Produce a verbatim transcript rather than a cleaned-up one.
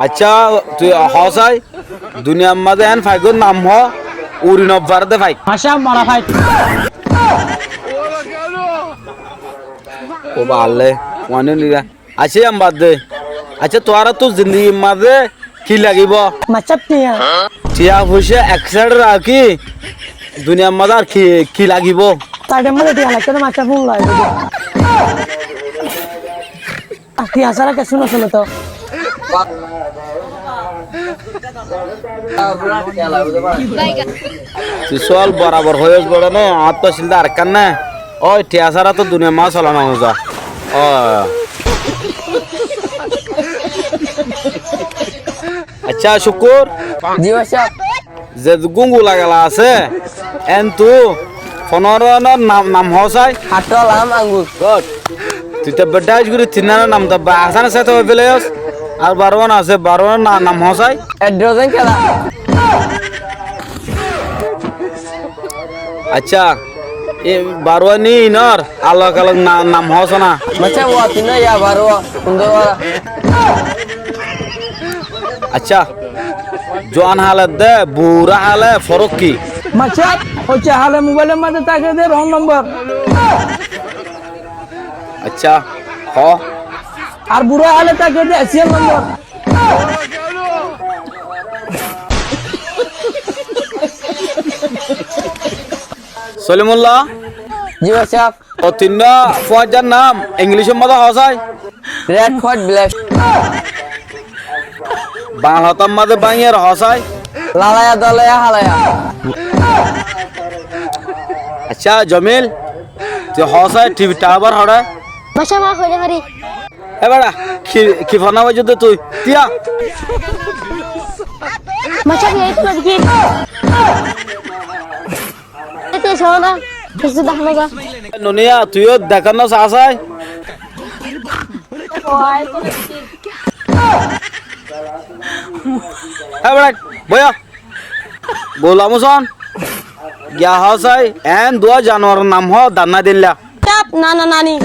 Accá, tui hoó sai, duniyar mazé eén faik or nam hoó, uri no faré dé faik. Accá, mora faik. Ó balle, uáni nira. Accá, yían bad de. Accá, tuáñráttu zindigir mazé ki lagibó? Maccá, tiañ. Tiañ foicá ek sáide rakí, duniyar mazé ar ki, ki lagibó? Sáidor mazé tiañ lagibó, maccá, fún lagibó. Ar tiañ sára kessú no sole toó. Tui sual borabor hoiyós boro né, añáttu accíl dé arekkán né. Ói, tiañ sára toó duniyar mazé sola no za. Ói. Accá, Cúkkur. Ji báisáb. Ze gúngula gela asé, eéntu fonóro ónor nam, nam hoó sai. Haththó, lam, angur. Good. Tui to beddá ais gorí tinnánor nam to ba asán asé to hoói félaiyós. Ar baró ón asé, baró ónor na-, nam hoó sai. Ek dhozen kela. Accá, e baró óni inor alok alok na-, nam hoó sona. Maccá, uá tinnán yá baró, sundor wara. Accá, juan hále dé, buurá hále forók ki? Maccá, hoicce hále mobáilor mazé táke dé rong nombor. Accá, hoó. Ar buurá hále táke dé serial nombor. Solimulla. Ji báisáb. Ó tinnwá fuainzar nam Inglicor mazé hoó sai. Red, white, black. Bangal hotár mazé báñgiyore hoó sai. Lalaya, dolaya, halaya. Accá, Jomil, tui hoó sai, thibir thabar hoçé? Maccá, mac hoitó fari. É beça, ki, ki fona hoijjós dé tui? Tiañ. Maccá, biya hoitó fari ki? Ete sóna, kessú dahá nai gó. Nuniya, tui yó dekór no saá sai? Hé beça, boiyó. Bolamu són. Giya hoó sai, eén duwá januwaror nam hoó, dannái dilla. Cáp, nana, nani.